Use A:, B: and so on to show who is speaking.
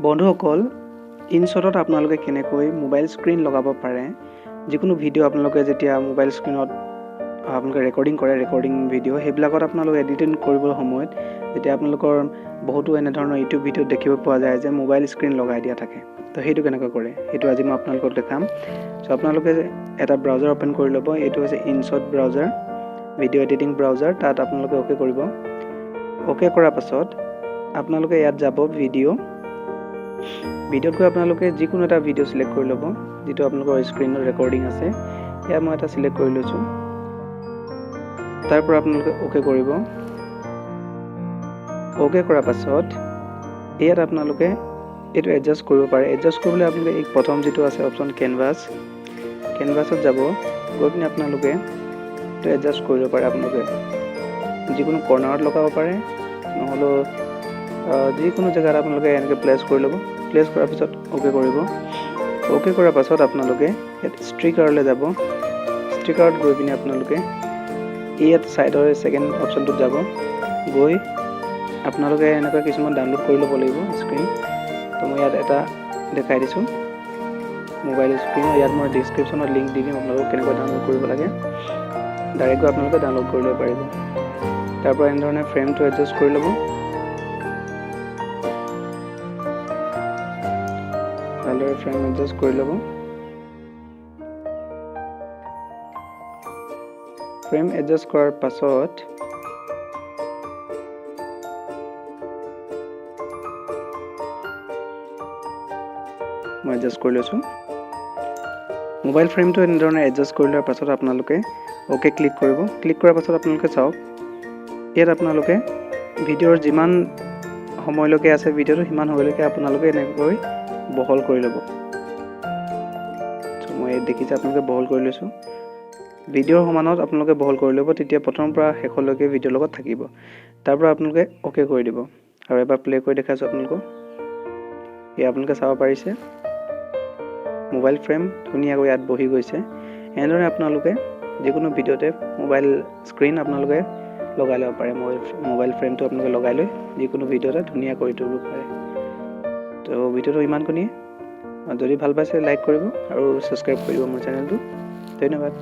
A: বন্ধুসকল, ইনশ্বটত আপোনালোকে কেনেকৈ মোবাইল স্ক্ৰীণ লগাব পাৰে, যিকোনো ভিডিঅ' আপোনালোকে যেতিয়া মোবাইল স্ক্ৰীণত আপোনালোকে ৰেকৰ্ডিং কৰে, ৰেকৰ্ডিং ভিডিঅ' সেইবিলাকত আপোনালোকে এডিটিং কৰিবৰ সময়ত যেতিয়া আপোনালোকৰ বহুতো এনেধৰণৰ ইউটিউব ভিডিঅ'ত দেখিব পোৱা যায় যে মোবাইল স্ক্ৰীণ লগাই দিয়া থাকে, তো সেইটো কেনেকৈ কৰে সেইটো আজি মই আপোনালোকক দেখাম। চ' আপোনালোকে এটা ব্ৰাউজাৰ অ'পেন কৰি ল'ব। এইটো হৈছে InShot browser, video editing browser. তাত আপোনালোকে অ'কে কৰিব। অ'কে কৰাৰ পাছত আপোনালোকে ইয়াত যাব ভিডিঅ'। ভিডিঅ'ত গৈ আপোনালোকে যিকোনো এটা ভিডিঅ' চিলেক্ট কৰি ল'ব, যিটো আপোনালোকৰ স্ক্ৰীণত ৰেকৰ্ডিং আছে। ইয়াত মই এটা চিলেক্ট কৰি লৈছোঁ। তাৰ পৰা আপোনালোকে অ'কে কৰিব। অ'কে কৰাৰ পাছত ইয়াত আপোনালোকে এইটো এডজাষ্ট কৰিব পাৰে। এডজাষ্ট কৰিবলৈ আপোনালোকে এই প্ৰথম যিটো আছে অপশ্যন কেনভাছ, কেনভাছত যাব। গৈ পিনে আপোনালোকে এইটো এডজাষ্ট কৰিব পাৰে। আপোনালোকে যিকোনো কৰ্ণাৰত লগাব পাৰে, নহ'লেও যিকোনো জেগাত আপোনালোকে এনেকৈ প্লেচ কৰি ল'ব। প্লেচ কৰাৰ পিছত অ'কে কৰিব। অ'কে কৰাৰ পাছত আপোনালোকে ইয়াত ষ্টিকাৰলৈ যাব। ষ্টিকাৰত গৈ পিনে আপোনালোকে ইয়াত ছাইডৰ ছেকেণ্ড অপশ্যনটোত যাব। গৈ আপোনালোকে এনেকুৱা কিছুমান ডাউনলোড কৰি ল'ব লাগিব স্ক্ৰীণ। তো মই ইয়াত এটা দেখাই দিছোঁ মোবাইল স্ক্ৰীণ। ইয়াত মই ডিছক্ৰিপশ্যনত লিংক দি দিম আপোনালোকক কেনেকৈ ডাউনলোড কৰিব লাগে। ডাইৰেক্ট গৈ আপোনালোকে ডাউনলোড কৰি ল'ব পাৰিব। তাৰ পৰা এনেধৰণে ফ্ৰেমটো এডজাষ্ট কৰি ল'ব। ভালদৰে ফ্ৰেম এডজাষ্ট কৰি ল'ব। ফ্ৰেম এডজাষ্ট কৰাৰ পাছত মই এডজাষ্ট কৰি লৈছোঁ। মোবাইল ফ্ৰেমটো এনেধৰণে এডজাষ্ট কৰি লোৱাৰ পাছত আপোনালোকে অ'কে ক্লিক কৰিব। ক্লিক কৰাৰ পাছত আপোনালোকে চাওক, ইয়াত আপোনালোকে ভিডিঅ'ৰ যিমান সময়লৈকে আছে ভিডিঅ'টো সিমান সময়লৈকে আপোনালোকে এনেকৈ বহল কৰি ল'ব। মই দেখিছে আপোনালোকে বহল কৰি লৈছোঁ। ভিডিঅ'ৰ সমানত আপোনালোকে বহল কৰি ল'ব, তেতিয়া প্ৰথমৰ পৰা শেষলৈকে ভিডিঅ'ৰ লগত থাকিব। তাৰ পৰা আপোনালোকে অ'কে কৰি দিব। আৰু এবাৰ প্লে' কৰি দেখাইছোঁ আপোনালোকক। এয়া আপোনালোকে চাব পাৰিছে মোবাইল ফ্ৰেম ধুনীয়াকৈ ইয়াত বহি গৈছে। এনেদৰে আপোনালোকে যিকোনো ভিডিঅ'তে মোবাইল স্ক্ৰীণ আপোনালোকে লগাই ল'ব পাৰে। মোবাইল ফ্ৰেমটো আপোনালোকে লগাই লৈ যিকোনো ভিডিঅ'তে ধুনীয়া কৰি তুলিব পাৰে। তো ভিডিঅ'টো ইমানখিনিয়ে। যদি ভাল পাইছে লাইক কৰিব আৰু ছাবস্ক্ৰাইব কৰিব মোৰ চেনেলটো। ধন্যবাদ।